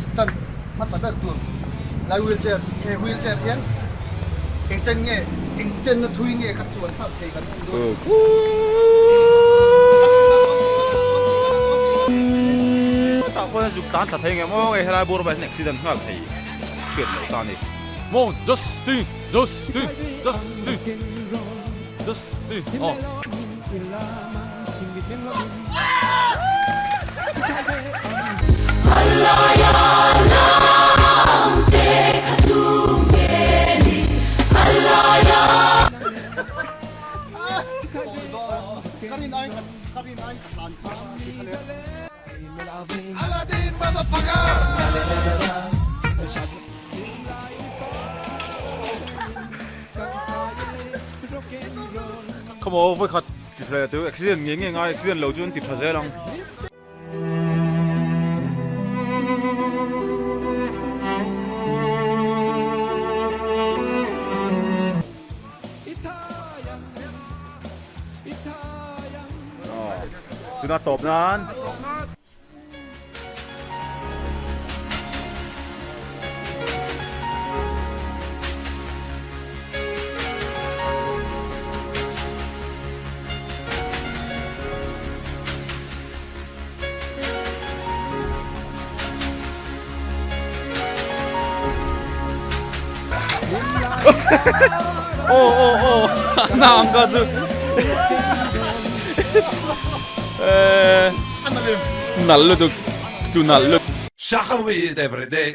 Stand hmasa ber tur lai wheelchair he wheelchair hian eng chen nge eng chenna thui nge ka chuan thlak thei kan en dawn. Tah khuan a zuk tlan thla thei nge maw nge helai bur ah hian accident nghal thei hriat loh ta a ni. Maw Justin Justin Justin Justin aw. Come on, voi khat Chi hle tu accident nge nge ngai accident lo chu an ti tha zel ang. Tuna tawp nan. Aw aw aw na ang ka chu Nal lutuk tu nal lutuk. Shaka weed every day.